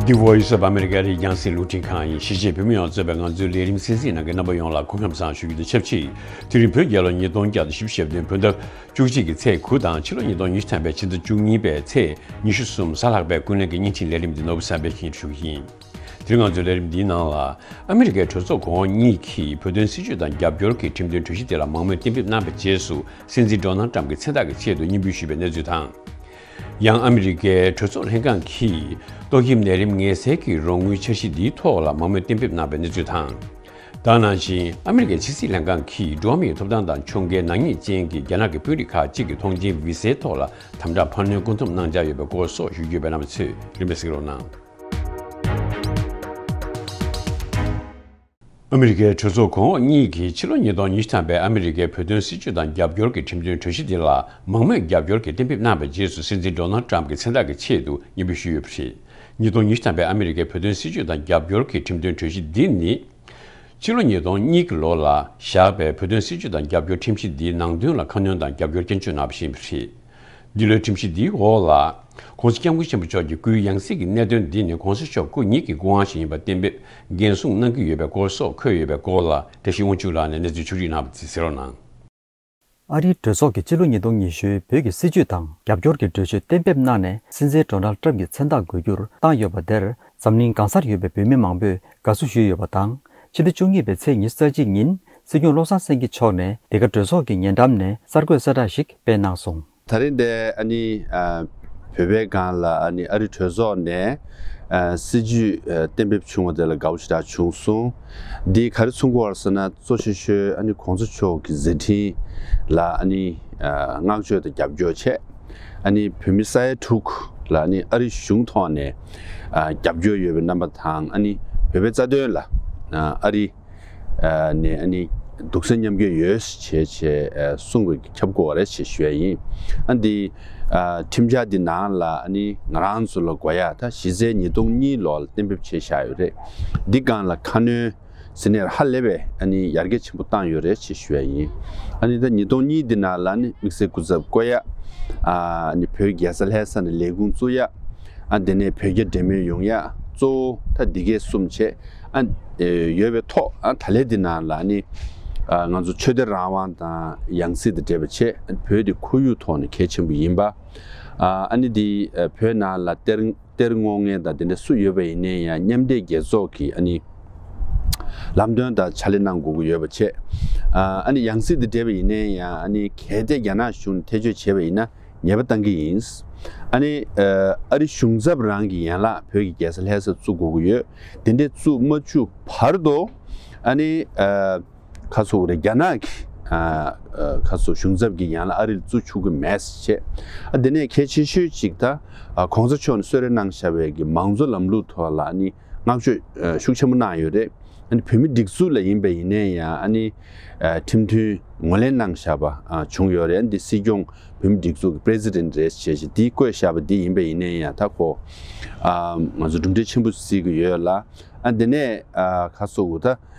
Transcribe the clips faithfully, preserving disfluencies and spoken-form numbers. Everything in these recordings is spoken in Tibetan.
The Voice of America རེད། རྒྱང་སྲིང་རླུང་འཕྲིན་ཁང་ཡིན། གཞིས་བྱེས་བོད་མི་ཡོངས་གཙོས་པའི་ང་ཚོའི་ལས་རིམ་གསན་གཟིགས་གནང་མཁན་རྣམ་པ་ཡོངས་ལ་སྐུ་ཁམས་བཟང་ཞུ་རྒྱུ་དང་ཆབས་ཅིག་དེ་རིང་བོད་རྒྱལ་ལོ་ཉིས་སྟོང་བརྒྱ་དང་བཞི་བཅུ་ཞེ་བདུན་བོད་ཟླ་བཅུ་གཅིག་གི་ཚེས་དགུ་དང་ཕྱི་ལོ་ཉིས་སྟོང་ཉི་ཤུ་ཐམ་པའི་ཕྱི་ཟླ་བཅུ་གཉིས་པའི་ཚེས་ཉི་ཤུ་གསུམ་གཟའ་ལྷག་པའི་ཀུན་གླེང་གི་བརྙན་འཕྲིན་ལས་རིམ་འདི་ནོར་བུ་བསམ་འཕེལ་གྱིས་ཞུ་གི་ཡིན། དེ་རིང་ང་ཚོའི་ལས་རིམ་འདིའི་ནང་ལ་ཨ་མི་རི་ཀའི་གྲོས་ཚོགས་གོང་འོག་གཉིས་ཀྱིས་བོད་དོན་སྲིད་བྱུས་དང་རྒྱབ་སྐྱོར་གྱི་ཁྲིམས་དོན་གྲོས་གཞི་དེ་ལ་མང་མོས་གཏན་འབེབས་གནང་བའི་རྗེས་སུ་སྲིད་འཛིན་ཌོ་ནལ་ཊམ་གྱི་མཚན་རྟགས་ཀྱི་ཆེད་དུ་སྙན་འབུལ་ཞུས་པའི་གནས་ཚུལ་དང་། ཡང་ཨ་མི་རི་ཀའི་གྲོས་ཚོགས་ལྷན་ཁང་གིས་ཏོག་དབྱིབས་ནད་རིམས་ངལ་སེལ་གྱི་རོགས་དངུལ་འཆར་གཞི་འདིའི་ཐོག་ལ་མང་མོས་གཏན་འབེབས་གནང་བའི་གནས་ཚུལ་དང་། ད་ག་ནང་བཞིན་ཨ་མི་རི་ཀའི་ཕྱི་སྲིད་ལྷན་ཁང་གིས་འགྲོ་བ་མིའི་ཐོབ་ཐང་དང་ཕྱོགས་འགལ་ནག་ཉེས་ཅན་གྱི་རྒྱ་ནག་གི་དཔོན་རིགས་ཁག་ཅིག་གི་ཐོངས་མཆན་བི་ཟའི་ཐོག་ལ་དམ་དྲག་འཕར་སྣོན་བཀོད་འཐོམ་གནང་འཆར་ཡོད་པའི་སྐོར་སོགས་ཞུ་རྒྱུ་ཡོད་པས། རྣམ་པ་ཚོས་རིམ་པས་གཟིགས་རོགས་གནང་། ཨ་མི་རི་ཀའི་གྲོས་ཚོགས་གོང་འོག་གཉིས་ཀྱིས་ཕྱི་ལོ་ཉིས་སྟོང་ཉི་ཤུ་ཐམ་པའི་ཨ་མི་རི་ཀའི་བོད་དོན་སྲིད་བྱུས་དང་རྒྱབ་སྐྱོར་གྱི་ཁྲིམས་དོན་གྲོས་གཞི་འདི་ལ་མང་མོས་རྒྱབ་སྐྱོར་གྱི་གཏན་འབེབས་གནང་བའི་རྗེས་སུ་སྲིད་འཛིན་ཌོ་ནལ་ཊམ་གྱི་མཚན་རྟགས་ཀྱི་ཆེད་དུ་སྙན་འབུལ་ཞུས་ཡོད་པ་རེད། ཉིས་སྟོང་ཉི་ཤུ་ཐམ་པའི་ཨ་མི་རི་ཀའི་བོད་དོན་སྲིད་བྱུས་དང་རྒྱབ་སྐྱོར་གྱི་ཁྲིམས་དོན་གྲོས་གཞི་འདི་ནི། ཕྱི་ལོ་ཉིས་སྟོང་གཉིས་ཀྱི་ལོ་ལ་བཞག་པའི་བོད་དོན་སྲིད་བྱུས་དང་རྒྱབ་སྐྱོར་ཁྲིམས་གཞི་འདིའི་ནང་དོན་ལ་ཁ་སྣོན་དང་རྒྱབ་སྐྱོར་སྐྱོན་བརྗོད་གནང་བ་ཞིག་ཡིན་པ་རེད། འདི་ལོའི་ཁྲིམས་གཞི་འདིའི་འོག་ལ། ༸གོང་ས་༸སྐྱབས་མགོན་ཆེན་པོ་མཆོག་གི་སྐུའི་ཡང་སྲིད་ཀྱི་གནད་དོན་འདི་ནི་༸གོང་ས་མཆོག་སྐུ་ཉིད་ཀྱི་སྐུ་དབང་ཞིག་ཡིན་པ་གཏན་འབེབས་འགན་སྲུང་གནང་གི་ཡོད་པའི་སྐོར་སོགས་འཁོད་ཡོད་པའི་སྐོར་ལ་བཀྲ་ཤིས་དབང་ཕྱུག་ལགས་ནས་གནས་ཚུལ་ཕྱོགས་བསྒྲིགས་གནང་བ་དེ་གསན་རོགས་གནང་། ཨ་རིའི་གྲོས་ཚོགས་ཀྱིས་ཕྱི་ལོ་ཉིས་སྟོང་ཉི་ཤུའི་བོད་ཀྱི་སྲིད་བྱུས་དང་རྒྱབ་སྐྱོར་གྱི་གྲོས་ཆོད་གཏན་འབེབས་གནང་ནས་སྲིད་འཛིན་ཌོ་ནལ་ཊམ་གྱི་མཚན་རྟགས་འགོད་རྒྱུར་བཏང་ཡོད་པ་དེར་འཛམ་གླིང་གང་སར་ཡོད་པའི་བོད་མི་མང་པོས་དགའ་བསུ་ཞུས་ཡོད་པ་དང་། ཕྱི་ཟླ་བཅུ་གཉིས་པའི་ཚེས་ཉི་ཤུ་རྩ་གཅིག་ཉིན་སྲིད་སྐྱོང་བློ་བཟང་སེང་གེ་མཆོག་ནས་འདི་ག་གྲོས་ཚོགས་ཀྱི་ཉེ་འགྲམ་ནས་གསར་འགོད་གསལ་བསྒྲགས་ཤིག་སྤེལ་གནང་སོང་། ད་རིང་འདི་ཨ་ནི་ཨ་བོད་པའི་སྒང་ལ་ཨ་ནི་ཨ་རི་གྲོས་ཚོགས་ནས་ཨ་སྲིད་བྱུས་ཨ་གཏན་འབེབས་བྱུང་བ་དེ་ལ་དགའ་བོ་ཞེ་དྲག་བྱུང་སོང་། འདི་ག་རེ་མཚོན་གྱི་ཡོད་རེད་ཟེར་ན། གཙོ་ཆེ་ཤོས་ཨ་ནི་གོང་ས་མཆོག་གི་མཛད་འཕྲིན་ལ་ཨ་ནི་ཨ་བསྔགས་བརྗོད་དང་རྒྱབ་སྐྱོར་བྱས། ཨ་ནི་བོད་མི་ས་ཡ་དྲུག་ལ་ཨ་ནི་ཨ་རི་གཞུང་ཐོག་ནས་ཨ་རྒྱབ་སྐྱོར་ཡོད་པའི་རྣམ་པ་དང་། ཨ་ནི་བོད་པའི་རྩ་དོན་ལ་ཨ་ཨ་རི་ཨ་ནས་ཨ་ནི་སྡུག་སེམས་མཉམ་སྐྱེད་ཡོད་ཅེས་བྱས་ཨ་གསུངས་པའི་ཁྱབ་དགོས་པ་རེད་ཅེས་ཞུ་ཡ་ཡིན། ཨ་འདི་ཨ་ཁྲིམས་འཆར་འདི་ནང་ལ་ཨ་ནི་ང་རང་ཚོ་ལ་དགོས་ཡ་ད་གཞི་རྩའི་ཉིས་སྟོང་གཉིས་ལོ་ལ་གཏན་འབེབས་བྱས་བཞག་ཡོད་རེད། འདི་སྒང་ལ་ཁ་སྣོན་ཟེར་ནས་ཧ་ལས་པའི་ཨ་ནི་ཡར་རྒྱས་ཆེན་པོ་བཏང་ཡོད་རེད་ཅེས་ཞུ་ཡ་ཡིན། ཨ་ནི་ད་ཉིས་སྟོང་གཉིས་འདི་ནང་ལ་ཨ་ནི་དམིགས་བསལ་སྐུ་ཚབ་བསྐོ་ཡ། ཨ་ནི་བོད་རྒྱལ་ས་ལྷ་ས་ནས་ལས་ཁུངས་བཙུགས་ཡ། ཨ་དེ་ནས་བོད་རྒྱ་འབྲེལ་མོལ་ཡོང་ཡ། གཙོ་བོ་ད་འདི་གས་གསུམ་བྱས། ཨ་ཡོད་པའི་ཐོག་ཨ་ད་ལན་འདི་ནང་ལ་ཨ་ནི་ཨ་ང་ཚོ་ཆོས་དད་རང་དབང་དང་ཡང་སྲིད་དང་འབྲེལ་བ་བྱས། བོད་དེ་ཁོར་ཡུག་ཐོག་ནས་གལ་ཆེན་པོ་ཡིན་པ། ཨ་ཨ་ནི་འདི་ཨ་བོད་ནང་ལ་གཏེར་གཏེར་སྔོག་མཁན་དང་དེ་འདྲ་སུ་ཡོད་པ་ཡིན་ནའི་ཡང་མཉམ་འབྲེལ་རྒྱལ་ཚོགས་ཀྱི་ཨ་ནི་ལམ་སྟོན་དང་ཕྱག་ལས་གནང་དགོས་ཀྱི་ཡོད་པ་བྱས། ཨ་ཨ་ནི་ཡང་སྲིད་དང་འབྲེལ་བ་ཡིན་ནའི་ཡང་ཨ་ནི་གལ་ཏེ་རྒྱ་ནག་གཞུང་ནས་ཐེ་བྱུས་བྱས་པ་ཡིན་ན་ཉེས་པ་གཏང་གི་ཡིན། ཨ་ནི་ཨ་ཨ་རི་གཞུང་ཚབ་རང་གི་ཡན་ལག་བོད་ཀྱི་རྒྱལ་ས་ལྷ་ས་བཙུགས་དགོས་ཀྱི་ཡོད། དེ་འདྲའི་བཙུགས་མ་བཅུག་བར་དུ་ཨ་ནི་ཨ་ཁ་སོ་རེ་རྒྱ་ནག་གི་ཨ་ཨ་ཁ་སོ་གཞུང་ཚབ་ཀྱི་ཡན་ལག་ཨ་རི་ལ་བཙུགས་ཆོག་གི་མེད་ཟེར་བྱས། ཨ་དེ་ནས་གལ་ཆེ་ཤོས་གཅིག་ད་ཨ་གོང་ས་མཆོག་ནས་གསོལ་རས་གནང་བཞག་པའི་གི་མང་གཙོ་ལམ་ལུགས་ཐོག་ལ་ཨ་ནི་བསྔགས་བརྗོད་ཨ་ཤུགས་ཆེན་པོ་གནང་ཡོད་རེད། ཨ་ནི་བོད་མི་སྒྲིག་འཛུགས་ལ་ཡིན་པ་ཡིན་ནའི་ཡང་ཨ་ནི་ཨ་ཁྲིམས་མཐུན་ངོས་ལེན་གནང་བཞག་པ་ཨ་བྱུང་ཡོད་རེད། ཨ་ནི་འདི་སྲིད་སྐྱོང་བོད་མི་སྒྲིག་འཛུགས་ཀྱི་པི་རེ་སི་ཌེན་ཊི་རེད་ཅེས་བྱས་འདི་བསྐོས་བཞག་པ་འདི་ཡིན་པ་ཡིན་ནའི་ཡང་ད་ཁོ་ཨ་ང་ཚོ་གྲུབ་འབྲས་ཆེན་པོ་གཟིགས་ཀྱི་ཡོད་ལ། ཨ་དེ་ནས་ཨ་ཁ་སོ་གུ་ད་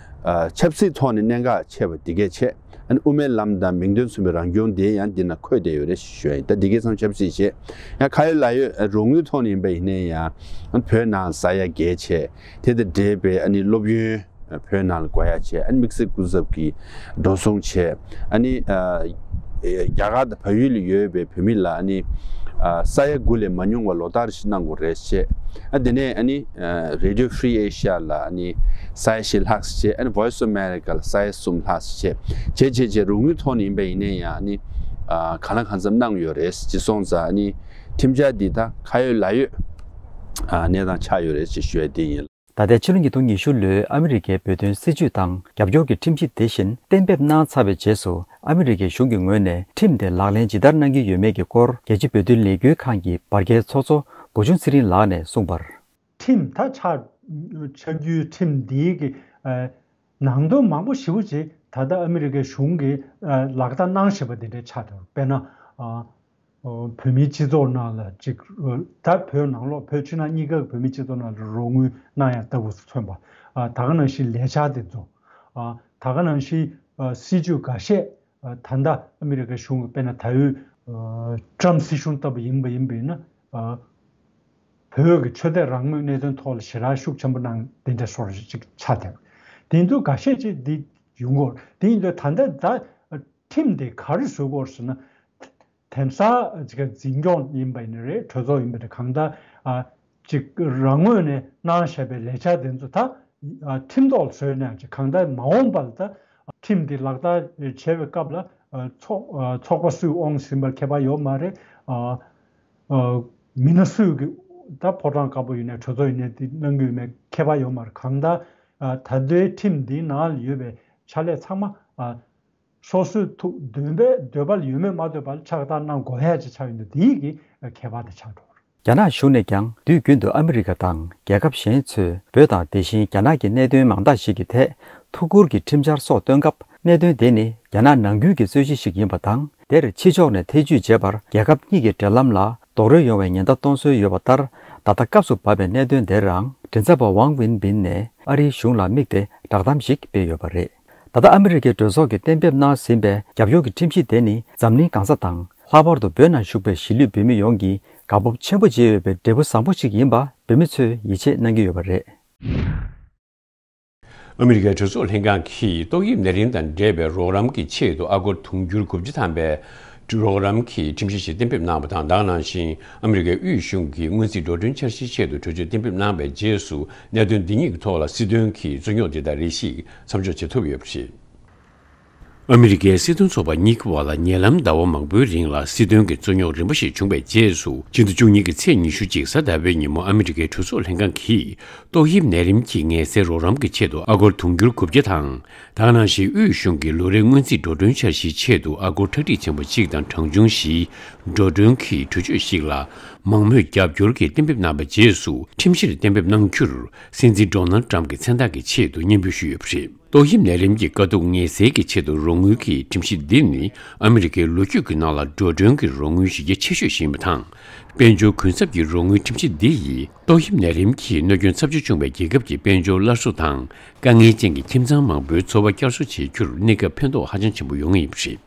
ཨ་ཆབ་སྲིད་ཐོག་ནས་གནད་འགག་ཆེ་བ་འདི་གས་བྱས། ཨ་ནི་དབུ་མའི་ལམ་དང་མིང་དོན་མཚུངས་པའི་རང་སྐྱོང་དེ་ཡང་འདི་ན་འཁོད་བསྡད་ཡོད་རེད་ཞུ་ཡ་ཡིན། ད་འདི་གས་ཚང་ཆབ་སྲིད་བྱས། ཡང་ཁ་ཡོད་ལག་ཡོད་རོགས་དངུལ་ཐོག་ནས་ཡིན་པ་ཡིན་ནའི་ཡང་བོད་ནང་ས་ཡ་བརྒལ་བྱས། དེ་དང་འབྲེལ་བའི་ཨ་ནི་སློབ་ཡོན་བོད་ནང་ལ་དགོས་ཡ་བྱས། ཨ་ནི་དམིགས་བསལ་སྐུ་ཚབ་ཀྱིས་འགྲོ་སོང་བྱས། ཨ་ནི་ཨ་རྒྱ་གར་དང་བལ་ཡུལ་ལ་ཡོད་པའི་བོད་མི་ལ་ཨ་ནི་ཨ་ས་ཡ་དགུ་ལས་མ་ཉུང་བ་ལོ་ལྟར་ཞིག་གནང་དགོས་རེད་བྱས། ཨ་དེ་ནས་ཨ་ནི་ཨ་Radio Free Asia ལ་ཨ་ནི་ས་ཡ་བཞི་ལྷག་ཙམ་བྱས། ཨ་ནི་Voice of America ལ་ས་ཡ་གསུམ་ལྷག་ཙམ་བྱས། བྱས་བྱས་བྱས་རོགས་དངུལ་ཐོག་ནས་ཡིན་པ་ཡིན་ནའི་ཡང་ཨ་ནི་ཨ་གང་ལ་གང་འཚམ་གནང་ཡོད་རེད། ཅེས་སོང་ཙང་ཨ་ནི་ཁྲིམས་འཆར་འདི་ད་ཁ་ཡོད་ལག་ཡོད་ཨ་གནས་སྟངས་ཆགས་ཡོད་རེད་ཅེས་ཞུ་ཡ་དེ་ཡིན། ད་ལྟའི་ཕྱི་ལོ་ཉིས་སྟོང་ཉི་ཤུ་ལོའི་ཨ་མི་རི་ཀའི་བོད་དོན་སྲིད་བྱུས་དང་རྒྱབ་སྐྱོར་གྱི་ཁྲིམས་གཞི་དེ་བཞིན་གཏན་འབེབས་གནང་ཚར་བའི་རྗེས་སུ། ཨ་མི་རི་ཀའི་གཞུང་གི་ངོས་ནས་ཁྲིམས་དེ་ལག་ལེན་ཇི་ལྟར་གནང་གི་ཡོད་མེད་ཀྱི་སྐོར། རྒྱལ་སྤྱིའི་བོད་དོན་ལས་འགུལ་ཁང་གི་བར་བརྒལ་ཚོགས་གཙོ་བུ་ཆུང་ཚེ་རིང་ལགས་ནས་གསུངས་པར། ཁྲིམས་ད་ཆགས་ཆགས་རྒྱུའི་ཁྲིམས་འདིའི་གི་ཨ་ནང་དོན་མང་པོ་ཞེ་པོ་ཅིག་ད་ལྟ་ཨ་མི་རི་ཀའི་གཞུང་གིས་ཨ་ལག་བསྟར་གནང་བཞིན་པ་འདི་འདྲའི་ཆགས་འདུག་དཔེར་ན་ཨ། བོད་མིའི་སྤྱི་ཚོགས་ནང་ལ་ཅིག་ད་བོད་ནང་ལོགས་བོད་ཕྱི་ནང་གཉིས་ཀ་གི་བོད་མིའི་སྤྱི་ཚོགས་ནང་ལ་རོགས་དངུལ་གནང་ཡ་ལྟ་བུ་མཚོན་པ། ད་ག་ནང་བཞིན་ལས་འཆར་དེ་ཚོ། ད་ག་ནང་བཞིན་སྲིད་ཇུས་འགའ་ཤས་ད་ལྟ་ཨ་མི་རི་ཀའི་གཞུང་གི་དཔེར་ན་ད་ཡོད་ཊམ་སྲིད་གཞུང་ལྟ་བུ་ཡིན་པ་ཡིན་པ་ཡིན་ན། བོད་ཀྱི་ཆོས་དད་རང་མོས་གནད་དོན་ཐོག་ལ་ཞེ་དྲག་ཤུགས་ཆེན་པོ་གནང་དེ་འདྲ་སོར་ཅིག་ཆགས་བསྡད། དེ་ཚོ་འགའ་ཤས་ཅིག་འདི་ཡོང་གི་ཡོད་རེད། དེ་ཡིན་དུས་ད་ལྟ་ད་ཁྲིམས་དེ་ག་རེ་བཟོ་དགོས་ཟེར་ན། དེང་སང་ཅིག་འཛིན་སྐྱོང་ཡིན་པ་ཡིན་ན་རེད། གྲོས་ཚོགས་ཡིན་པ་རེད། གང་ལྟར་ཨ་ཅིག་རང་ངོས་ནས་གནང་བཞག་པའི་ལས་འཆར་དེ་ཚོ་ད་ཨ་ཁྲིམས་ཐོག་ལ་བཟོས་ན་ཡང་ཅིག་གང་ལྟར་མ་འོངས་པ་ལ་ད་ཁྲིམས་འདི་ལག་བསྟར་བྱེད་པའི་སྐབས་ལ་ཨ་ཚོགས་ཨ་ཚོགས་པ་སུས་དབང་ཟིན་པར་ཁྱད་པར་ཡོད་མ་རེད། ཨ་ཨ་མི་སྣ་སུས་ཀྱི་ད་ཕོ་བྲང་དཀར་པོ་ཡིན་ནའི་གྲོས་ཚོགས་ཡིན་ནའི་འདི་གནང་གི་ཡོད་མེད་ཁྱད་པར་ཡོད་མ་རེད། གང་ལྟར་ཨ་ད་ལྟའི་ཁྲིམས་འདིའི་ནང་ལ་ཡོད་པའི་ཕྱག་ལས་ཚང་མ་ཨ་སོ་སོའི་ཐུགས་འདུན་པའི་འདོད་པ་ཡོད་མེད་མ་ལྟོས་པར་ཕྱག་བསྟར་གནང་དགོས་ཡ་ཅིག་ཆགས་ཡོད་འདུག་དེའི་གི་ཁྱད་པར་དེ་ཆགས་འགྲོ་བ་རེད། རྒྱ་ནག་གཞུང་ནས་ཀྱང་དུས་རྒྱུན་དུ་ཨ་མི་རི་ཀ་དང་རྒྱལ་ཁབ་གཞན་ཚོས་བོད་དང་དེ་བཞིན་རྒྱ་ནག་གི་གནད་དོན་མང་དག་ཞིག་གི་ཐད་ཐུགས་ཁུར་གྱི་ཁྲིམས་འཆར་སོགས་བཏོན་སྐབས། གནད་དོན་དེ་ནི་རྒྱ་ནག་ནང་ཁུལ་གྱི་རྩོད་གཞི་ཞིག་ཡིན་པ་དང་། དེར་ཕྱི་ཕྱོགས་ནས་ཐེ་ཇུས་བྱས་པར་རྒྱལ་ཁབ་གཉིས་ཀྱི་འབྲེལ་ལམ་ལ་རྡོག་རོལ་ཡོང་བའི་ཉེན་བརྡ་གཏོང་སྲོལ་ཡོད་པ་ལྟར། ད་ལྟ་སྐབས་སུ་བབས་པའི་གནད་དོན་དེར་རང་མགྲིན་ཚབ་པ་ཝང་ཝིན་པིན་ནས་ཨ་རིའི་གཞུང་ལ་དམིགས་ཏེ་བསྒྲགས་གཏམ་ཞིག་སྤེལ་ཡོད་པ་རེད། ད་ལྟ་ཨ་མི་རི་ཀའི་གྲོས་ཚོགས་ཀྱིས་གཏན་འབེབས་གནང་ཟིན་པའི་རྒྱབ་སྐྱོར་གྱི་ཁྲིམས་གཞི་དེ་ནི་འཛམ་གླིང་གང་ས་དང་ལྷག་པར་དུ་བོད་ནང་བཞུགས་པའི་གཞིས་ལུས་བོད་མི་ཡོངས་ཀྱིས་དགའ་སྤོབས་ཆེན་པོ་བྱེད་འོས་པའི་འབྲས་བུ་བཟང་པོ་ཞིག་ཡིན་པ་བོད་མི་ཚོས་ཡིད་ཆེས་གནང་གི་ཡོད་པ་རེད། ཨ་མི་རི་ཀའི་གྲོས་ཚོགས་ལྷན་ཁང་གིས་ཏོག་དབྱིབས་ནད་རིམས་དང་འབྲེལ་བའི་རོགས་རམ་གྱི་ཆེད་དུ་ཨ་སྒོར་དུང་ཕྱུར་དགུ་བཅུ་ཐམ་པའི་རོགས་རམ་གྱི་ཁྲིམས་གཞི་ཞིག་གཏན་འབེབས་གནང་བ་དང་། དེ་ག་ནང་བཞིན་ཨ་མི་རི་ཀའི་དབུས་གཞུང་གི་སྔོན་རྩིས་འགྲོ་གྲོན་འཆར་གཞིའི་ཆེད་དུ་གྲོས་ཆོད་གཏན་འབེབས་གནང་བའི་རྗེས་སུ། གནད་དོན་འདི་གཉིས་ཀྱི་ཐོག་ལ་སྲིད་དོན་གྱི་རྩོད་རྙོག་འདི་དག་རེ་ཞིག་མཚམས་འཇོག་བྱེད་ཐུབ་ཡོད་པ་རེད། ཨ་མི་རི་ཀའི་སྲིད་དོན་ཚོགས་པ་གཉིས་ཀྱི་བར་ལ་ཉེ་ལམ་ཟླ་བ་མང་པོའི་རིང་ལ་སྲིད་དོན་གྱི་རྩོད་རྙོག་རིམ་པ་ཞིག་བྱུང་བའི་རྗེས་སུ། ཕྱི་ཟླ་བཅུ་གཉིས་ཀྱི་ཚེས་ཉི་ཤུ་གཅིག་གཟའ་ཟླ་བའི་ཉིན་མོ་ཨ་མི་རི་ཀའི་གྲོས་ཚོགས་ལྷན་ཁང་གིས་ཏོག་དབྱིབས་ནད་རིམས་ཀྱི་ངལ་སེལ་རོགས་རམ་གྱི་ཆེད་དུ་ཨ་སྒོར་དུང་ཕྱུར་དགུ་བརྒྱ་དང་། དེ་ག་ནང་བཞིན་དབུས་གཞུང་གི་ལོ་རེའི་སྔོན་རྩིས་འགྲོ་གྲོན་འཆར་གཞིའི་ཆེད་དུ་ཨ་སྒོར་ཁྲག་ཁྲིག་ཆེན་པོ་གཅིག་དང་གྲངས་ཆུང་བཞིའི་འགྲོ་གྲོན་གྱི་གྲོས་ཆོད་ཞིག་ལ་མང་མོས་རྒྱབ་སྐྱོར་གྱིས་གཏན་འབེབས་གནང་བའི་རྗེས་སུ། ཁྲིམས་གཞིར་གཏན་འབེབས་གནང་རྒྱུར་སྲིད་འཛིན་ཌོ་ནལ་ཌི་ཊརམ་ཕི་གྱི་མཚན་རྟགས་ཀྱི་ཆེད་དུ་སྙན་འབུལ་ཞུས་ཡོད་པ་རེད། ཏོག་དབྱིབས་ནད་རིམས་ཀྱི་དཀའ་སྡུག་ངལ་སེལ་གྱི་ཆེད་དུ་རོགས་དངུལ་གྱི་ཁྲིམས་གཞི་འདི་ནི་ཨ་མི་རི་ཀའི་ལོ་རྒྱུས་ཀྱི་ནང་ལ་འགྲོ་གྲོན་གྱི་རོགས་དངུལ་གཞི་རྒྱ་ཆེ་ཤོས་ཤིག་ཡིན་པ་དང་། དཔལ་འབྱོར་གུན་གསབ་ཀྱི་རོགས་དངུལ་ཁྲིམས་གཞི་འདི་ཡིས་ཏོག་དབྱིབས་ནད་རིམས་ཀྱིས་གནོད་སྐྱོན་ཚབས་ཆེ་བྱུང་བའི་རྒྱལ་ཁབ་ཀྱི་དཔལ་འབྱོར་སླར་གསོ་དང་། དཀའ་ངལ་ཅན་གྱི་ཁྱིམ་ཚང་མང་པོའི་འཚོ་བ་བསྐྱར་གསོ་བྱེད་རྒྱུར་གནས་སྐབས་ཕན་ཐོགས་ཧ་ཅང་ཆེན་པོ་ཡོང་ངེས་ཡིན་པ་རེད།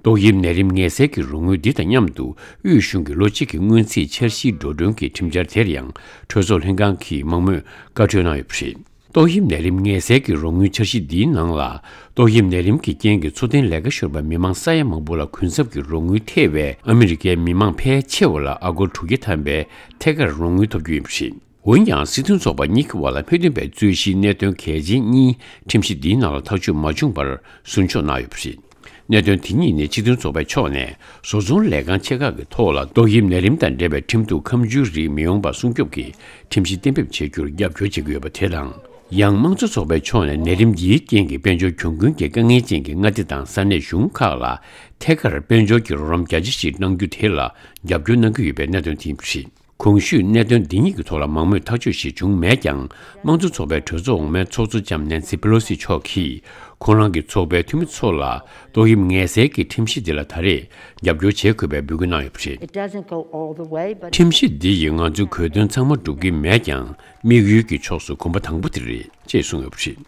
ཏོག་དབྱིབས་ནད་རིམས་ངལ་སེལ་གྱི་རོགས་དངུལ་འདི་དང་མཉམ་དུ། དབུས་གཞུང་གི་ལོ་གཅིག་གི་སྔོན་རྩིས་འཆར་གཞིའི་འགྲོ་གྲོན་གྱི་ཁྲིམས་འཆར་དེར་ཡང་གྲོས་ཚོགས་ལྷན་ཁང་གིས་མང་མོས་བཀའ་འཁྲོལ་གནང་ཡོད་པ་རེད། ཏོག་དབྱིབས་ནད་རིམས་ངལ་སེལ་གྱི་རོགས་དངུལ་འཆར་གཞི་འདིའི་ནང་ལ། ཏོག་དབྱིབས་ནད་རིམས་ཀྱི་རྐྱེན་གྱིས་འཚོ་རྟེན་ལས་ཀ་ཤོར་བའི་མི་མང་ས་ཡ་མང་པོ་ལ་གུན་གསབ་ཀྱི་རོགས་དངུལ་ཐེ་བའི་ཨ་མི་རི་ཀའི་མི་མང་ཕལ་ཆེ་བ་ལ་ཨ་སྒོར་དྲུག་བརྒྱ་ཐམ་པའི་ཐད་ཀར་རོགས་དངུལ་ཐོབ་རྒྱུ་ཡིན་པ་རེད། འོན་ཀྱང་། སྲིད་དོན་ཚོགས་པ་གཉིས་ཀྱི་བར་ལ་མི་མཐུན་པའི་རྩོད་གཞིའི་གནད་དོན་གལ་ཆེན་གཉིས་ཁྲིམས་གཞི་འདིའི་ནང་ལ་ཐག་གཅོད་མ་བྱུང་བར་ཟུར་འཇོག་གནང་ཡོད་པ་རེད། གནད་དོན་དེ་གཉིས་ནི་སྤྱི་མཐུན་ཚོགས་པའི་ཕྱོགས་ནས་བཟོ་ཚོང་ལས་ཁང་ཆེ་ཁག་གི་ཐོག་ལ་ཏོག་དབྱིབས་ནད་རིམས་དང་འབྲེལ་བའི་ཁྲིམས་གཏུག་ཁ་མཆུའི་རིགས་མི་ཡོང་པ་སྲུང་སྐྱོབ་ཀྱི་ཁྲིམས་གཞི་གཏན་འབེབས་བྱེད་རྒྱུར་རྒྱབ་སྐྱོར་བྱེད་ཀྱི་ཡོད་པ་དེ་དང་། ཡང་། དམངས་གཙོ་ཚོགས་པའི་ཕྱོགས་ནས་ནད་རིམས་ཀྱི་རྐྱེན་གྱིས་དཔལ་འབྱོར་གྱོང་གུན་གྱི་དཀའ་ངལ་ཅན་གྱི་མངའ་སྡེ་དང་ས་གནས་གཞུང་ཁག་ལ་ཐད་ཀར་དཔལ་འབྱོར་གྱི་རོགས་རམ་རྒྱ་ཆེ་ཞིག་གནང་རྒྱུ་དེ་ལ་རྒྱབ་སྐྱོར་གནང་གི་ཡོད་པའི་གནད་དོན་དེ་ཡིན་པ་རེད། གོང་ཞུས་གནད་དོན་འདི་གཉིས་ཀྱི་ཐོག་ལ་མང་མོས་ཐག་གཅོད་ཞིག་བྱུང་མེད་ཀྱང་། དམངས་གཙོ་ཚོགས་པའི་གྲོས་ཚོགས་འོག་མའི་ཚོགས་གཙོ་ལྕམ་ནེན་སི་པེ་ལོ་སི་མཆོག་གིས་ཁོང་རང་གི་ཚོགས་པའི་འཐུས་མི་ཚོ་ལ་ཏོག་དབྱིབས་ངལ་སེལ་གྱི་ཁྲིམས་གཞི་འདི་ལ་ད་རེས་རྒྱབ་སྐྱོར་བྱེད་དགོས་པའི་འབོད་སྐུལ་གནང་ཡོད་པ་རེད། It doesn't go all the way, but ཁྲིམས་གཞི་འདི་ཡིས་ང་ཚོའི་གོ་དོན་ཚང་མ་སྒྲུབ་ཀྱི་མེད་ཀྱང་། དམིགས་ཡུལ་གྱི་ཕྱོགས་སུ་གོམ་པ་དང་པོ་དེ་རེད་ཅེས་གསུངས་ཡོད་པ་རེད།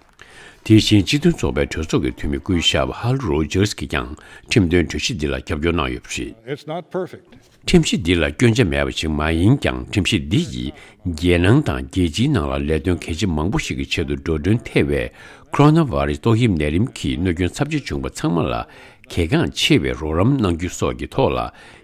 དེ་བཞིན་སྤྱི་མཐུན་ཚོགས་པའི་གྲོས་ཚོགས་ཀྱི་འཐུས་མི་སྐུ་ཞབས་ཧལ་རོ་ཇར་སི་གིས་ཀྱང་ཁྲིམས་དོན་གྲོས་གཞི་འདི་ལ་རྒྱབ་སྐྱོར་གནང་ཡོད་པ་རེད། It's not perfect. ཁྲིམས་གཞི་འདི་ལ་སྐྱོན་ཆ་མེད་པ་ཞིག་མ་ཡིན་ཀྱང་། ཁྲིམས་གཞི་འདི་ཡིས་རྒྱལ་ནང་དང་རྒྱལ་སྤྱིའི་ནང་ལ་ལས་དོན་གལ་ཆེ་མང་པོ་ཞིག་གི་ཆེད་དུ་འགྲོ་གྲོན་ཐེ་བའི་ཁོ་རོ་ན་བྷ་རི་སི་ཏོག་དབྱིབས་ནད་རིམས་ཀྱིས་གནོད་སྐྱོན་ཚབས་ཆེ་བྱུང་བ་ཚང་མ་ལ་གལ་འགངས་ཆེ་བའི་རོགས་རམ་གནང་རྒྱུ་སོགས་ཀྱི་ཐོག་ལ་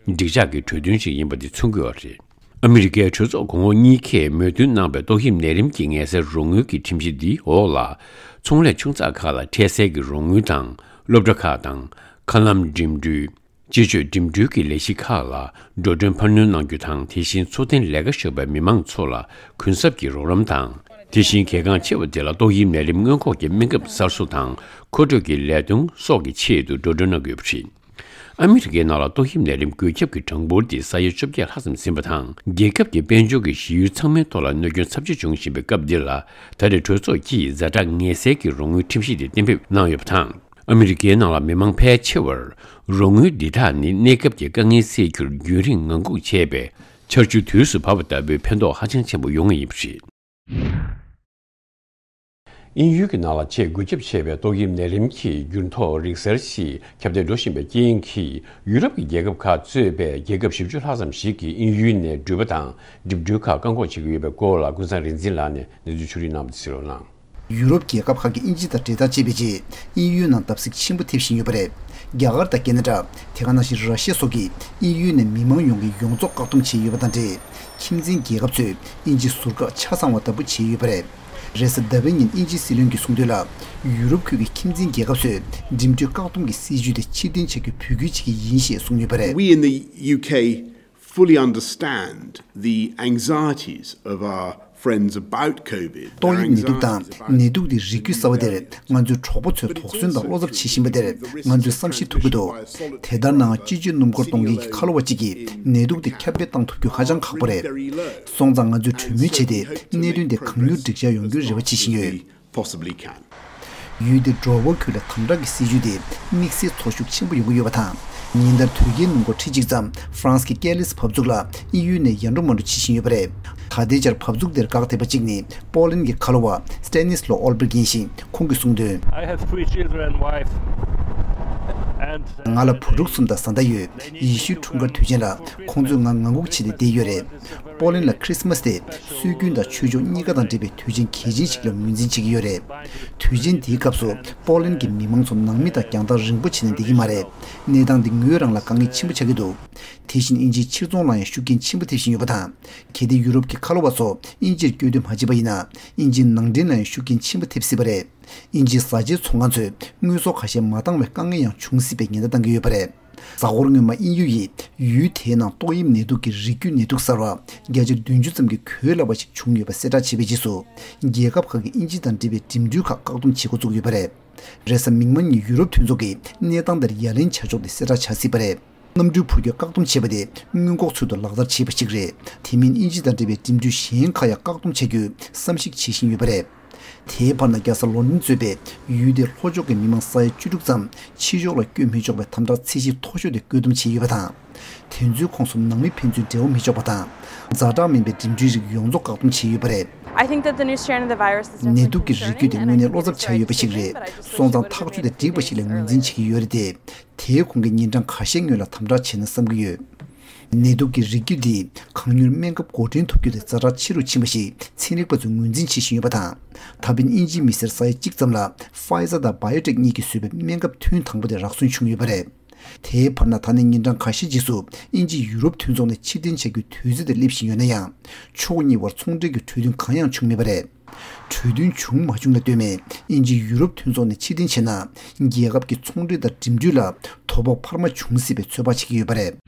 འགྲིག་འཇགས་ཀྱི་གྲོས་མཐུན་ཞིག་ཡིན་པ་འདི་མཚོན་གྱི་ཡོད་རེད། ཨ་མི་རི་ཀའི་གྲོས་ཚོགས་གོང་འོག་གཉིས་ཀས་མོས་མཐུན་གནང་བའི་ཏོག་དབྱིབས་ནད་རིམས་ཀྱི་ངལ་སེལ་རོགས་དངུལ་གྱི་ཁྲིམས་གཞི་འདིའི་འོག་ལ། ཚོང་ལས་ཆུང་ཚགས་ཁག་ལ་འཕྲལ་སེལ་གྱི་རོགས་དངུལ་དང་། སློབ་གྲྭ་ཁག་དང་། མཁའ་ལམ་འགྲིམ་འགྲུལ། སྤྱི་སྤྱོད་འགྲིམ་འགྲུལ་གྱི་ལས་གཞི་ཁག་ལ་འགྲོ་གྲོན་འཕར་སྣོན་གནང་རྒྱུ་དང་། དེ་བཞིན་འཚོ་རྟེན་ལས་ཀ་ཤོར་བའི་མི་མང་ཚོ་ལ་གུན་གསབ་ཀྱི་རོགས་རམ་དང་། དེ་བཞིན་གལ་འགངས་ཆེ་བ་དེ་ལ་ཏོག་དབྱིབས་ནད་རིམས་སྔོན་འགོག་གི་སྨན་ཁབ་གསར་བཟོ་དང་། མཁོ་སྤྲོད་ཀྱི་ལས་དོན་སོགས་ཀྱི་ཆེད་དུ་འགྲོ་གྲོན་གནང་དགོས་པ་རེད། ཨ་མི་རི་ཀའི་ནང་ལ་ཏོག་དབྱིབས་ནད་རིམས་འགོས་ཁྱབ་ཀྱི་གྲངས་འབོར་དེ་ས་ཡ་བཅོ་བརྒྱད་ལྷག་ཙམ་ཟིན་པ་དང་། རྒྱལ་ཁབ་ཀྱི་དཔལ་འབྱོར་གྱི་གཞི་ཡུལ་ཚང་མའི་ཐོག་ལ་གནོད་སྐྱོན་ཚབས་ཆེ་འབྱུང་བཞིན་པའི་སྐབས་འདི་ལ། ད་རེས་གྲོས་ཚོགས་ཀྱིས་ཛ་དྲག་ངལ་སེལ་གྱི་རོགས་དངུལ་ཁྲིམས་གཞི་དེ་གཏན་འབེབས་གནང་ཡོད་པ་དང་། ཨ་མི་རི་ཀའི་ནང་ལ་མི་མང་ཕལ་ཆེ་བར་རོགས་དངུལ་འདི་དག་ནི་གནས་སྐབས་ཀྱི་དཀའ་ངལ་སེལ་རྒྱུར་རྒྱུན་རིང་ངང་སྒུག་བྱས་པའི་ཆར་ཆུ་དུས་སུ་བབས་པ་ལྟ་བུའི་ཕན་ཐོགས་ཧ་ཅང་ཆེན་པོ་ཡོང་ངེས་ཡིན་པ་རེད། དབྱིན་ཡུལ་གྱི་ནང་ལ་ཆེས་འགོས་ཁྱབ་ཆེ་བའི་ཏོག་དབྱིབས་ནད་རིམས་ཀྱི་འགྱུར་ལྡོག་རིགས་གསར་ཞིག་ཁྱབ་གདལ་འགྲོ་བཞིན་པའི་རྐྱེན་གྱིས། ཡུ་རོབ་ཀྱི་རྒྱལ་ཁབ་ཁག་གཙོས་པའི་རྒྱལ་ཁབ་བཞི་བཅུ་ལྷག་ཙམ་ཞིག་གིས་དབྱིན་ཡུལ་ནས་འགྲུལ་པ་དང་འགྲིམ་འགྲུལ་ཁག་བཀག་འགོག་བྱེད་ཀྱི་ཡོད་པའི་སྐོར་ལ། ཀུན་བཟང་རིག་འཛིན་ལགས་ནས་གནས་ཚུལ་ཕྱོགས་སྒྲིག་གནང་བ་དེ་གསན་རོགས་གནང་། ཡུ་རོབ་རྒྱལ་ཁབ་ཁག་གིས་དབྱིན་ཇི་དང་འབྲེལ་ཐག་བཅད་པའི་རྗེས། དབྱིན་ཡུལ་ནང་བརྡབ་གསིག་ཆེན་པོ་ཐེབས་བཞིན་ཡོད་པ་རེད། རྒྱ་གར་དང་ཁེ་ན་ཌ། དེ་ག་ནང་བཞིན་ར་ཤི་ཡ་སོགས་ཀྱིས་དབྱིན་ཡུལ་ནས་མི་མང་ཡོངས་ཀྱི་ཡོངས་རྫོགས་བཀག་སྡོམ་བྱས་ཡོད་པ་དང་འབྲེལ། ཁྱིམ་མཚེས་རྒྱལ་ཁབ་ཚོས་དབྱིན་ཇི་ཟུར་བཀག་ཆ་ཚང་བ་ལྟ་བུ་བྱས་ཡོད་པ་རེད། རེས་གཟའ་ཟླ་བའི་ཉིན་དབྱིན་ཇིའི་སྲིད་བློན་གྱིས་གསུངས་དོན་ལ། ཡུ་རོབ་ཁུལ་གྱི་ཁྱིམ་མཚེས་རྒྱལ་ཁབ་ཚོས་འགྲིམ་འགྲུལ་བཀག་སྡོམ་གྱི་སྲིད་ཇུས་དེ་ཕྱིར་འཐེན་བྱ་རྒྱུའི་འབོད་སྐུལ་བྱེད་ཀྱི་ཡིན་ཞེས་གསུངས་ཡོད་པ་རེད། We in the U K fully understand the anxieties of our friends about COVID. ཏོག་དབྱིབས་ནད་དུག་དང་ནད་དུག་དེ་རིགས་རྒྱུད་གསར་བ་དེར་ང་ཚོའི་གྲོགས་པོ་ཚོས་དོགས་ཟོན་དང་བློ་འཚབ་བྱེད་བཞིན་པ་དེར་ང་ཚོས་བསམ་ཤེས་ཐུབ་ཀྱི་འདུག་དེ་ལྟར་ན་སྤྱི་སྤྱོད་སྣུམ་འཁོར་གཏོང་མཁན་གྱི་ཁ་ལོ་བ་གཅིག་གིས་ནད་དུག་དེ་ཁྱབ་སྤེལ་གཏང་ཐུབ་རྒྱུ་ཧ་ཅང་ཁག་པོ་རེད། སོང་ཙང་ང་ཚོས་གྲོས་མོལ་བྱས་ཏེ་གནད་དོན་དེ་གང་མྱུར་འགྲིག་འཆར་ཡོང་རྒྱུའི་རེ་བ་བྱེད་བཞིན་ཡོད། Possibly can. ཡུལ་དེའི་འགྲོ་བ་ཁུལ་ལ་དམ་དྲག་གི་སྲིད་ཇུས་དེ་དམིགས་བསལ་ཚོར་ཤུགས་ཆེན་པོ་ཡོང་གི་ཡོད་པ་དང་། ཉིན་ལྟར་དོས་སྐྱེལ་སྣུམ་འཁོར་ཁྲི་གཅིག་ཙམ་ཧྥ་རན་སི་གི་ཀེ་ལིས་བབས་ཚུགས་ལ་དབྱིན་ཡུལ་ནས་ཡར་འགྲོ་མར་འགྲོ་བྱེད་བཞིན་ཡོད་པ་རེད། ད་ལྟའི་ཆར་བབས་ཚུགས་དེར་བཀག་ཐེབས་པ་གཅིག་ནི་པོ་ལན་གྱི་ཁ་ལོ་བ་སྟེ་ནིས་ལོ་ཨོལ་བེར་ཡིན་ཞིང་། ཁོང་གིས་གསུངས་དོན། I have three children, wife, and, uh, ང་ལ་བུ་ཕྲུག་གསུམ་དང་བཟའ་ཟླ་ཡོད། ཡེ་ཤུའི་འཁྲུངས་སྐར་དུས་ཆེན་ལ་ཁོང་ཚོས་ང་ངང་སྒུག་བྱས་ཏེ་བསྡད་ཡོད་རེད། པོ་ལན་ལ་ཁྲིས་མས་དེ་སྲོལ་རྒྱུན་དང་ཆོས་ཕྱོགས་གཉིས་ཀ་དང་འབྲེལ་བའི་དུས་ཆེན་གལ་ཆེན་ཞིག་ལ་ངོས་འཛིན་བྱེད་ཀྱི་ཡོད་རེད། དུས་ཆེན་དེའི་སྐབས་སུ་པོ་ལན་གྱི་མི་མང་ཚོ་ནང་མི་དང་རྒྱང་ཐག་རིང་པོ་བྱས་ནས་བསྡད་ཀྱི་མ་རེད། གནས་སྟངས་འདི་ངོས་རང་ལ་དཀའ་ངལ་ཆེན་པོ་ཆགས་ཀྱི་འདུག་དེ་བཞིན་དབྱིན་ཇིའི་ཕྱིར་ཚོང་ལ་ཡང་ཤུགས་རྐྱེན་ཆེན་པོ་ཐེབས་བཞིན་ཡོད་པ་དང་། གལ་ཏེ་ཡུ་རོབ་ཀྱི་ཁ་ལོ་བ་ཚོ་དབྱིན་ཇིར་བསྐྱོད་འདོད་མ་བྱས་པ་ཡིན་ན། དབྱིན་ཇིའི་ནང་འདྲེན་ལ་ཡང་ཤུགས་རྐྱེན་ཆེན་པོ་ཐེབས་སྲིད་པ་རེད། དབྱིན་ཇིའི་བཟའ་བཅའི་ཚོང་ཁང་ཚོས་དངོས་ཟོག་ཁ་ཤས་མ་བཏང་བའི་དཀའ་ངལ་ཡང་འབྱུང་སྲིད་པའི་ཉེན་བརྡ་བཏང་གི་ཡོད་པ་རེད། གཟའ་འཁོར་སྔོན་མ་དབྱིན་ཡུལ་ཡིས་ཡུལ་དེའི་ནང་ཏོག་དབྱིབས་ནད་དུག་གི་རིགས་རྒྱུད་ནད་དུག་གསར་བ་བརྒྱ་ཆ་བདུན་ཅུ་ཙམ་གྱིས་འགོས་སླ་བ་ཞིག་བྱུང་ཡོད་པ་གསལ་བསྒྲགས་བྱས་པའི་རྗེས་སུ། རྒྱལ་ཁབ་ཁག་གིས་དབྱིན་ཇི་དང་འབྲེལ་བའི་འགྲིམ་འགྲུལ་ཁག་བཀག་སྡོམ་བྱེད་འགོ་བཙུགས་ཡོད་པ་རེད། རེས་གཟའ་མིག་དམར་ཉིན་ཡུ་རོབ་མཐུན་ཚོགས་ཀྱིས་གནས་སྟངས་དེར་ཡ་ལན་བྱ་ཕྱོགས་དེ་གསལ་བསྒྲགས་བྱ་སྲིད་པ་རེད། གནམ་གྲུའི་འཕུར་སྐྱོད་བཀག་སྡོམ་བྱས་པ་དེ་སྔོན་འགོག་ཚུལ་དུ་ལག་བསྟར་བྱས་པ་ཞིག་རེད། དེ་མིན་དབྱིན་ཇི་དང་འབྲེལ་བའི་འགྲིམ་འགྲུལ་གཞན་ཁག་ཡང་བཀག་སྡོམ་བྱ་རྒྱུའི་བསམ་གཞིག་བྱེད་བཞིན་ཡོད་པ་རེད། དེའི་བར་ན་རྒྱལ་ས་ལོན་ཌོན་གཙོས་པའི་ཡུལ་དེའི་ལྷོ་ཕྱོགས་ཀྱི་མི་མང་ས་ཡ་བཅུ་དྲུག་ཙམ་ཕྱི་ཕྱོགས་ལ་བསྐྱོད་མི་ཆོག་པའི་དམ་དྲག་ཚད་གཞི་མཐོ་ཤོས་དེ་བཀོད་འདོམས་བྱས་ཡོད་པ་དང་། དེ་ཚོའི་ཁོངས་སུ་ནང་མི་ཕན་ཚུན་འབྲེལ་བ་མི་འཇོག་པ་དང་། ཛ་དྲག་མིན་པའི་འགྲིམ་འགྲུལ་རིགས་ཡོངས་རྫོགས་བཀག་སྡོམ་བྱས་ཡོད་པ་རེད། I think that the new strain of the virus is definitely ནད་དུག་གི་རིགས་རྒྱུད་དེ་དངོས་གནས་བློ་འཚབ་ཆགས་ཡོད་པ་ཞིག་རེད། སོང་ཙང་ཐག་གཅོད་དེ་འགྲིག་པ་ཞིག་ལ་ངོས་འཛིན་བྱེད་ཀྱི་ཡོད་རེད་དེ། དེའི་གོང་གི་ཉིན་གྲངས་ཁ་ཤས་སྔོན་ལ་དམ་དྲག་བྱས་ན་བསམ་གྱི་ཡོད། ནད་དུག་གི་རིགས་རྒྱུད་འདིས་གང་མྱུར་སྨན་ཁབ་འགོ་འདྲེན་ཐུབ་རྒྱུ་དེ་ཛ་དྲག་ཆེ་རུ་ཕྱིན་པ་ཞིག་ཚན་རིག་པ་ཚོས་ངོས་འཛིན་བྱེད་བཞིན་ཡོད་པ་དང་། ད་ཕན་དབྱིན་ཇིའི་མི་སེར་ས་ཡ་གཅིག་ཙམ་ལ་ཕ་ཡི་ཛར་དང་བྷ་ཡོ་ཊེག་གཉིས་ཀྱིས་བཟོས་པའི་སྨན་ཁབ་ཐུན་དང་པོ་དེ་རག་སོན་བྱུང་ཡོད་པ་རེད། དེའི་བར་ན་ད་ནས་ཉིན་གྲངས་ཁ་ཤས་རྗེས་སུ་དབྱིན་ཇི་ཡུ་རོབ་མཐུན་ཚོགས་ནས་ཕྱིར་འཐེན་བྱ་རྒྱུའི་དུས་ཚོད་དེ་སླེབས་བཞིན་ཡོད་ན་ཡང་། ཕྱོགས་གཉིས་བར་ཚོང་འབྲེལ་གྱི་གྲོས་མཐུན་གང་ཡང་བྱུང་མེད་པ་རེད། གྲོས་མཐུན་བྱུང་མ་བྱུང་ལ་ལྟོས་མེད། དབྱིན་ཇི་ཡུ་རོབ་མཐུན་ཚོགས་ནས་ཕྱིར་འཐེན་བྱས་ན། རྒྱལ་ཁབ་ཀྱི་ཚོང་འབྲེལ་དང་འགྲིམ་འགྲུལ་ལ་དོ་ཕོག་འཕར་མ་འབྱུང་སྲིད་པའི་ཚོད་དཔག་བྱེད་ཀྱི་ཡོད་པ་རེད།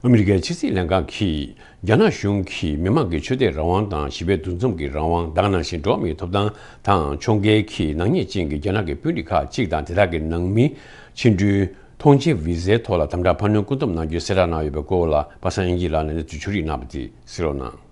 ཨ་མི་རི་ཀའི་ཕྱི་སྲིད་ལྷན་ཁང་གིས། རྒྱ་ནག་གཞུང་གིས་མི་དམངས་ཀྱི་ཆོས་དད་རང་དབང་དང་བྱིས་པའི་འདུ་འཛོམས་ཀྱི་རང་དབང་། ད་ག་ནང་བཞིན་འགྲོ་བ་མིའི་ཐོབ་ཐང་དང་ཕྱོགས་འགལ་གྱི་ནག་ཉེས་ཅན་གྱི་རྒྱ་ནག་གི་དཔོན་རིགས་ཁག་ཅིག་དང་དེ་དག་གི་ནང་མི་ཕྱི་འགྲུལ། ཐོངས་མཆན་བི་ཟའི་ཐོག་ལ་དམ་དྲག་འཕར་སྣོན་བཀོད་འདོམས་གནང་རྒྱུའི་གསལ་བསྒྲགས་གནང་ཡོད་པའི་སྐོར་ལ། པ་སངས་དབྱངས་སྐྱིད་ལགས་ནས་གནས་ཚུལ་ཕྱོགས་སྒྲིག་གནང་བ་དེ་གསན་རོགས་གནང་།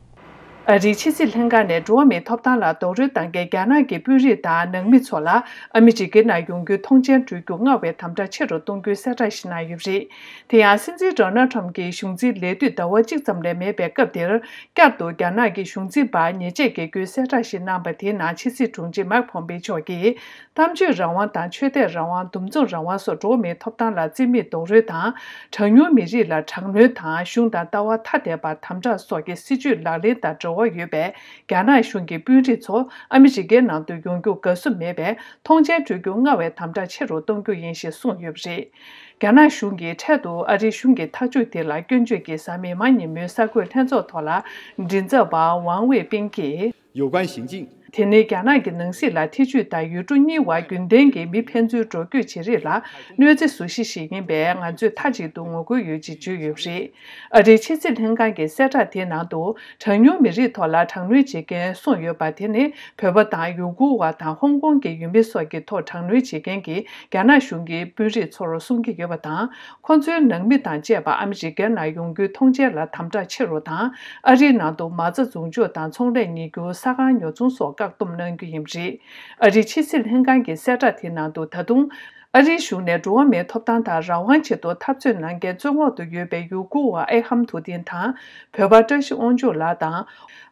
ཨ་རིའི་ཕྱི་སྲིད་ལྷན་ཁང་ནས་འགྲོ་བ་མིའི་ཐོབ་ཐང་ལ་རྡོག་རོལ་བཏང་མཁན་རྒྱ་ནག་གི་དཔོན་རིགས་དང་ནང་མི་ཚོ་ལ་ཨ་མི་རི་ཀའི་ནང་ཡོང་རྒྱུའི་ཐོངས་མཆན་སྤྲོད་རྒྱུ་སྔར་བས་དམ་དྲག་ཆེ་རུ་གཏོང་རྒྱུའི་གསལ་བསྒྲགས་ཤིག་གནང་ཡོད་པ་རེད། དེ་ཡང་སྲིད་འཛིན་ཌོ་ནལ་ཁྲམ་གྱིས་གཞུང་འཛིན་ལས་དུས་ཟླ་བ་གཅིག་ཙམ་ལས་མེད་པའི་སྐབས་འདིར། བསྐྱར་དུ་རྒྱ་ནག་གི་གཞུང་འཛིན་པར་ཉེས་ཆད་འགེལ་རྒྱུའི་གསལ་བསྒྲགས་ཤིག་གནང་པ་དེའི་ནང་ཕྱི་སྲིད་དྲུང་ཆེ་མཱིག་ཕོམ་པེ་མཆོག་གིས། གཏམ་བརྗོད་རང་དབང་དང་ཆོས་དད་རང་དབང་། འདུ་འཛོམས་རང་དབང་སོགས་འགྲོ་བ་མིའི་ཐོབ་ཐང་ལ་བརྩི་མེད་རྡོག་རོལ་དང་། གྲངས་ཉུང་མི་རིགས་ལ་དྲག་གནོན་དང་། གཞུང་དང་ལྟ་བ་ཐ་དད་པར་དམ་དྲག་སོགས་ཀྱི་སྲིད་བྱུས་ལག་ལེན་དང་འབྲེལ་བ་ཡོད་པའི་རྒྱ་ནག་གཞུང་གི་དཔོན་རིགས་ཚོ་ཨ་མི་རི་ཀའི་ནང་དུ་ཡོང་རྒྱུར་དགའ་བསུ་མེད་པས། ཐོངས་མཆན་སྤྲོད་རྒྱུ་སྔར་བས་དམ་དྲག་ཆེ་རུ་གཏོང་རྒྱུ་ཡིན་ཞེས་གསུངས་ཡོད་པ་རེད། རྒྱ་ནག་གཞུང་གིས་འཕྲལ་དུ་ཨ་རིའི་གཞུང་གི་ཐག་གཅོད་དེ་ལ་སྐྱོན་བརྗོད་ཀྱིས་གཟའ་མིག་དམར་ཉིན་མོའི་གསར་འགོད་ལྷན་ཚོགས་ཐོག་ལ། མགྲིན་ཚབ་པ་ཝང་ཝེ་པིང་གིས། 有关行径 དེ་ནི་རྒྱ་ནག་གི་ནང་སྲིད་ལ་ཐེ་ཇུས་དང་ཡུལ་གྲུ་གཉིས་བར་རྒྱུན་ལྡན་གྱི་མི་ཕན་ཚུན་འགྲོ་སྐྱོད་བྱེད་རིགས་ལ་གནོད་འཚེ་བཟོ་གཞི་ཞིག་ཡིན་པས། ང་ཚོས་མཐའ་གཅིག་ཏུ་ངོ་རྒོལ་ཡོད་ཅེས་བརྗོད་ཡོད་པ་རེད། ཨ་རིའི་ཕྱི་སྲིད་ལྷན་ཁང་གི་གསལ་བསྒྲགས་དེའི་ནང་དུ། གྲངས་ཉུང་མི་རིགས་ཐོག་ལ་དྲག་གནོན་བྱེད་མཁན་གསུངས་ཡོད་པ་དེ་ནི། བོད་པ་དང་ཡུ་གུར་བ་དང་ཧོང་ཀོང་གི་ཡུལ་མི་སོགས་ཀྱི་ཐོག་དྲག་གནོན་བྱེད་མཁན་གྱི་རྒྱ་ནག་གཞུང་གི་དཔོན་རིགས་ཚོར་གསུང་གི་ཡོད་པ་དང་། ཁོ་ཚོའི་ནང་མི་དང་བཅས་པ་ཨ་མི་རི་ཀའི་ནང་ཡོང་རྒྱུའི་ཐོངས་མཆན་ལ་དམ་དྲག་ཆེ་རུ་དང་། ཨ་རིའི་ནང་དུ་མ་རྩ་འཛུགས་འཇུག་དང་ཚོང་ལས་གཉེར་རྒྱུ། ས་ཁང་ཉོ་ཚོང་སོགས་བཀག་སྡོམ་གནང་རྒྱུ་ཡིན་པ་རེད། ཨ་རིའི་ཕྱི་སྲིད་ལྷན་ཁང་གི་གསལ་བསྒྲགས་དེའི་ནང་དུ། ད་དུང་ཨ་རིའི་གཞུང་ནས་འགྲོ་བ་མིའི་ཐོབ་ཐང་དང་རང་དབང་ཆེད་དུ་འཐབ་རྩོད་གནང་མཁན་བཙོན་འོག་ཏུ་ཡོད་པའི་ཡུ་གུར་བ་ཨེ་ཧམ་ཐུ་ཏིན་དང་། བོད་པ་བཀྲ་ཤིས་དབང་ཕྱུག་ལགས་དང་།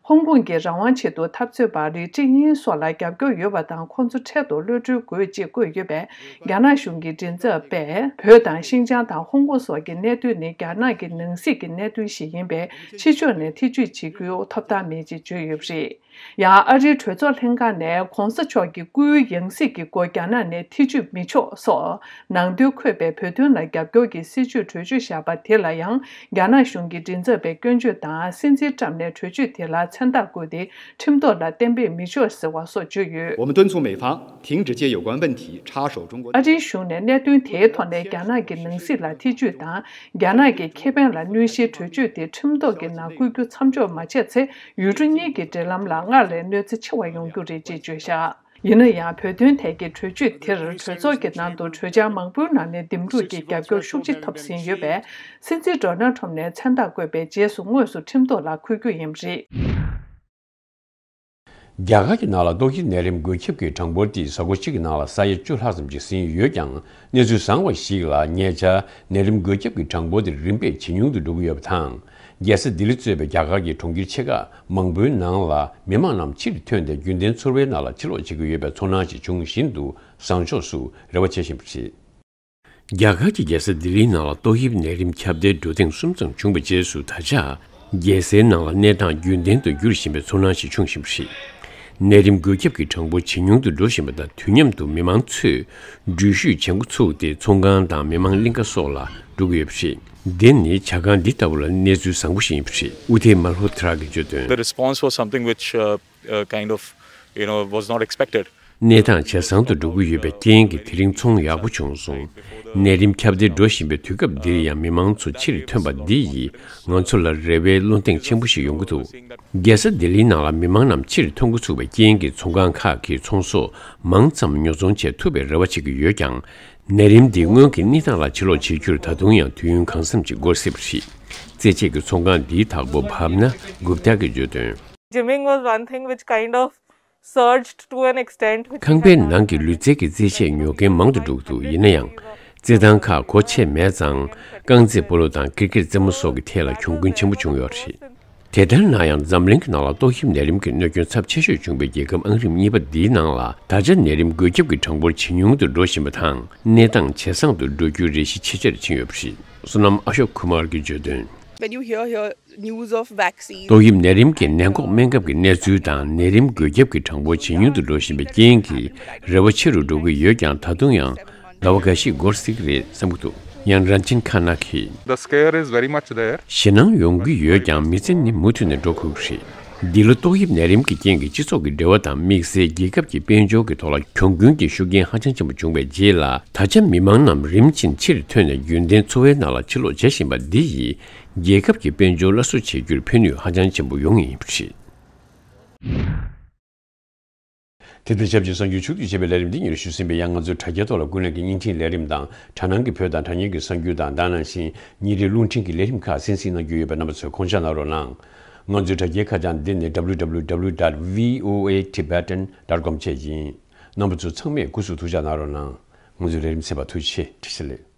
ཧོང་ཀོང་གི་རང་དབང་ཆེད་དུ་འཐབ་རྩོད་པ་རི་ཀྲིག་དབྱིན་སོགས་ལ་རྒྱབ་སྐྱོར་ཡོད་པ་དང་། ཁོང་ཚོ་འཕྲལ་དུ་གློད་གྲོལ་དགོས་ཅེས་བཀོད་ཡོད་པས། རྒྱ་ནག་གཞུང་གི་མགྲིན་ཚབ་པས་བོད་དང་ཤིན་ཅང་དང་ཧོང་ཀོང་སོགས་ཀྱི་གནད་དོན་ནི་རྒྱ་ནག་གི་ནང་སྲིད་ཀྱི་གནད་དོན་ཞིག་ཡིན་པས། ཕྱི་ཕྱོགས་ནས་ཐེ་བྱུས་བྱེད་རྒྱུ་ཐོབ་ཐང་མེད་ཅེས་བརྗོད་ཡོད་པ་རེད། ཡང་ཨ་རིའི་གྲོས་ཚོགས་ལྷན་ཁང་ནས་གོང་ས་མཆོག་གི་སྐུའི་ཡང་སྲིད་ཀྱི་སྐོར་རྒྱ་ནག་ནས་ཐེ་བྱུས་མི་ཆོག་སོགས་ནང་དོན་འཁོད་པའི་བོད་དོན་ལ་རྒྱབ་སྐྱོར་གྱི་སྲིད་བྱུས་གྲོས་ཆོད་བཞག་པ་དེ་ལ་ཡང་རྒྱ་ནག་གཞུང་གི་མགྲིན་ཚབ་པས་སྐྱོན་བརྗོད་དང་། སྲིད་འཛིན་ཊམ་ནས་གྲོས་ཆོད་དེ་ལ་མཚན་རྟགས་བཀོད་དེ་ཁྲིམས་ཐོག་ལ་གཏན་འབེབས་མི་ཆོག་ཟེར་བ་སོགས་བརྗོད་ཡོད། 我们敦促美方停止借有关问题插手中国。 ཨ་རིའི་གཞུང་ནས་གནད་དོན་དེའི་ཐོག་ནས་རྒྱ་ནག་གི་ནང་སྲིད་ལ་ཐེ་བྱུས་དང་། རྒྱ་ནག་གི་ཁེ་ཕན་ལ་གནོད་གཞིའི་གྲོས་ཆོད་དེ་ཁྲིམས་ཐོག་གི་ནང་བཀོད་རྒྱུ་མཚམས་འཇོག་མ་བྱས་ཚེ། ཡུལ་གྲུ་གཉིས་ཀྱི་འབྲེལ་ལམ་ལ་སྔར་ལས་གནོད་འཚེ་ཆེ་བ་ཡོང་རྒྱུ་རེད་ཅེས་བརྗོད་བཞག་ཡིན་ན་ཡང་། བོད་དོན་ཐད་ཀྱི་གྲོས་ཆོད་དེར་གྲོས་ཚོགས་ཀྱི་ནང་དུ་གྲོས་འཆར་མང་པོའི་ནང་ནས་འདེམས་སྒྲུག་གི་རྒྱབ་སྐྱོར་ཤུགས་ཆེ་ཐོབ་ཟིན་ཡོད་པས། སྲིད་འཛིན་ཌོ་ནལ་ཁྲམ་ནས་མཚན་རྟགས་བཀོད་པའི་རྗེས་སུ་དངོས་སུ་ཁྲིམས་ཐོག་ལ་འཁོད་རྒྱུ་ཡིན་པ་རེད། རྒྱ་གར་གྱི་ནང་ལ་ཏོག་དབྱིབས་ནད་རིམས་འགོས་ཁྱབ་ཀྱི་གྲངས་འབོར་དེ་གཟའ་འཁོར་གཅིག་གི་ནང་ལ་ས་ཡ་བཅུ་ལྷག་ཙམ་ཅིག་ཟིན་ཡོད་ཀྱང་། གནས་ཚུལ་བཟང་བ་ཞིག་ལ་ཉེ་ཆར་ནད་རིམས་འགོས་ཁྱབ་ཀྱི་གྲངས་འབོར་དེ་རིམ་པས་ཇེ་ཉུང་དུ་འགྲོ་གི་ཡོད་པ་དང་། རྒྱལ་ས་ལྡི་ལི་གཙོས་པའི་རྒྱ་གར་གྱི་གྲོང་ཁྱེར་ཆེ་ཁག་མང་པོའི་ནང་ལ་མི་མང་རྣམས་ཕྱིར་ཐོན་ཏེ་རྒྱུན་ལྡན་འཚོ་བའི་ནང་ལ་ཕྱིར་ལོག་བྱེད་ཀྱི་ཡོད་པའི་ཚོར་སྣང་ཞིག་བྱུང་བཞིན་དུ་བཟང་ཕྱོགས་སུ་རེ་བ་བྱེད་བཞིན་པ་རེད། རྒྱ་གར་གྱི་རྒྱལ་ས་ལྡི་ལིའི་ནང་ལ་ཏོག་དབྱིབས་ནད་རིམས་ཁྱབ་གདལ་འགྲོ་ཐེངས་གསུམ་ཙམ་བྱུང་བའི་རྗེས་སུ། ད་ཆ་རྒྱལ་སའི་ནང་ལ་གནས་སྟངས་རྒྱུན་ལྡན་དུ་འགྱུར་བཞིན་པའི་ཚོར་སྣང་ཞིག་བྱུང་བཞིན་པ་རེད། ནད་རིམས་འགོས་ཁྱབ་ཀྱི་གྲངས་འབོར་ཇེ་ཉུང་དུ་འགྲོ་བཞིན་པ་དང་། དུས་མཉམ་དུ་མི་མང་ཚོས་འགྲུལ་བཞུད་བྱེད་འགོ་ཚུགས་ཏེ། ཚོང་ཁང་དང་མི་མང་གླིང་ཁ་སོགས་ལ་འགྲོ་གི་ཡོད་པ་རེད། འདི་ནི་ཇ་ཁང་འདི་ལྟ་བུ་ལ་གནས་ཚུལ་བཟང་པོ་ཞིག་ཡིན་པ་རེད། ཨུ་ཐེ་མལ་ཧོ་ཐ་ར་གིས་བརྗོད་དོན། The response was something which, uh, uh, kind of, you know, was not expected. གནས་སྟངས་ཇེ་བཟང་དུ་འགྲོ་གི་ཡོད་པའི་རྐྱེན་གྱིས་དེ་རིང་ཚོང་ཡག་པོ་བྱུང་སོང་། ནད་རིམས་ཁྱབ་གདལ་འགྲོ་བཞིན་པའི་དུས་སྐབས་འདིར་ཡང་མི་མང་ཚོ་ཕྱིར་ཐོན་པ་འདི་ཡིས་ང་ཚོ་ལ་རེ་བའི་བློ་གདེང་ཆེན་པོ་ཞིག་ཡོང་གི་འདུག་རྒྱལ་ས་ལྡི་ལིའི་ནང་ལ་མི་མང་རྣམས་ཕྱིར་ཐོན་འགོ་ཚུགས་པའི་རྐྱེན་གྱིས་ཚོང་ཁང་ཁག་གིས་ཚོང་ཟོག་མང་ཙམ་ཉོ་ཚོང་བྱེད་ཐུབ་པའི་རེ་བ་བྱེད་ཀྱི་ཡོད་ཀྱང་། ནད་རིམས་འདི་སྔོན་གྱི་གནས་སྟངས་ལ་ཕྱིར་ལོག་བྱེད་རྒྱུར་ད་དུང་ཡང་དུས་ཡུན་གང་འཚམ་ཅིག་འགོར་སྲིད་པ་རེད། རྩེད་ཆས་ཀྱི་ཚོང་ཁང་འདིའི་བདག་པོ་བྷབ་ན་གུབ་ཏ་གིས་བརྗོད་དོན། Gymming was one thing which kind of surged to an extent which we ཁང་པའི་had ནང་གི་ལུས་རྩལ་གྱི་རྩེད་ཆས་ཉོ་མཁན་མང་དུ་འགྲོ་གི་འདུག་ཡིན་ན་ཡང་། རྩེད་ཐང་ཁག་སྒོ་ཕྱེ་མེད་ཙང་། རྐང་རྩེད་སྤོ་ལོ་དང་ཀིར་ཀེར་རྩེད་མོ་སོགས་ཀྱི་ཐད་ལ་གྱོང་གུན་ཆེན་པོ་བྱུང་ཡོད་རེད། དེ་ལྟར་ན་ཡང་། འཛམ་གླིང་གི་ནང་ལ་ཏོག་དབྱིབས་ནད་རིམས་ཀྱི་གནོད་སྐྱོན་ཚབས་ཆེ་ཤོས་བྱུང་བའི་རྒྱལ་ཁབ་ཨང་རིམ་གཉིས་པ་འདིའི་ནང་ལ། ད་ཆ་ནད་རིམས་འགོས་ཁྱབ་ཀྱི་གྲངས་འབོར་ཇེ་ཉུང་དུ་འགྲོ་བཞིན་པ་དང་། གནས་སྟངས་ཇེ་བཟང་དུ་འགྲོ་རྒྱུའི་རེ་ཞིག་ཆེ་ཆེར་ཕྱིན་ཡོད་པ་རེད། བསོད་ནམས་ཨ་ཤོག་ཀུ་མར་གྱིས་བརྗོད་དོན། When you hear here news of vaccines, ཏོག་དབྱིབས་ནད་རིམས་ཀྱི་ནད་འགོག་སྨན་ཁབ་ཀྱི་གནས་ཚུལ་དང་། ནད་རིམས་འགོས་ཁྱབ་ཀྱི་གྲངས་འབོར་ཇེ་ཉུང་དུ་འགྲོ་བཞིན་པའི་རྐྱེན་གྱིས་རེ་བ་ཆེ་རུ་འགྲོ་གི་ཡོད་ཀྱང་། ད་དུང་ཡང་ཟླ་བ་འགའ་ཞིག་འགོར་སྲིད་ཀྱི་རེད་བསམ་གྱི་འདུག་ཡང་རན་ཅིན་ཁ་ན་གིས། The scare is very much there. ཞེད་སྣང་ཡོང་གི་ཡོད་ཀྱང་། མི་ཚེ་ནི་མུ་མཐུད་ནས་འགྲོ་དགོས་ཀྱི་རེད། འདི་ལོ་ཏོག་དབྱིབས་ནད་རིམས་ཀྱི་རྐྱེན་གྱིས་སྤྱི་ཚོགས་ཀྱི་འབྲེལ་བ་དང་། དམིགས་བསལ་རྒྱལ་ཁབ་ཀྱི་དཔལ་འབྱོར་གྱི་ཐོག་ལ་གྱོང་གུན་གྱི་ཤུགས་རྐྱེན་ཧ་ཅང་ཆེན་པོ་བྱུང་བའི་རྗེས་ལ། ད་ཆ་མི་མང་རྣམས་རིམ་བཞིན་ཕྱིར་ཐོན་ནས་རྒྱུན་ལྡན་འཚོ་བའི་ནང་ལ་ཕྱིར་ལོག་བྱེད་བཞིན་པ་འདི་ཡིས། རྒྱལ་ཁབ་ཀྱི་དཔལ་འབྱོར་སླར་གསོ་བྱེད་རྒྱུར་ཕན་ནུས་ཧ་ཅང་ཆེན་པོ་ཡོང་ངེས་ཡིན་པ་རེད། དེ་དང་ཆབས་ཅིག་གསར་འགྱུར་ཕྱོགས་བསྡུས་བྱས་པའི་ལས་རིམ་འདི་ཉིད་ལ་ཞུ་ཟིན་པའི། ཡང་ང་ཚོའི་དྲ་རྒྱའི་ཐོག་ལ་ཀུན་གླེང་གི་བརྙན་འཕྲིན་ལས་རིམ་དང་། དྲ་སྣང་གི་བོད་དང་དྲ་བརྙན་གྱི་གསར་འགྱུར་དང་། ད་ག་ནང་བཞིན་ཉིན་རེའི་རླུང་འཕྲིན་གྱི་ལས་རིམ་ཁག་གསན་གཟིགས་གནང་རྒྱུ་ཡོད་པས། རྣམ་པ་ཚོས་དགོངས་འཇགས་གནང་རོགས་གནང་། ང་ཚོའི་དྲ་རྒྱའི་ཁ་བྱང་འདི་ནི་W W W dot V O A Tibetan dot com བཅས་ཡིན། རྣམ་པ་ཚོ་ཚང་མས་སྐུ་གཟུགས་ཐུགས་ཅག་གནང་རོགས་གནང་། ང་ཚོའི་ལས་རིམ་གསན་པར་ཐུགས་རྗེ་ཆེ། བཀྲ་ཤིས་བདེ་ལེགས།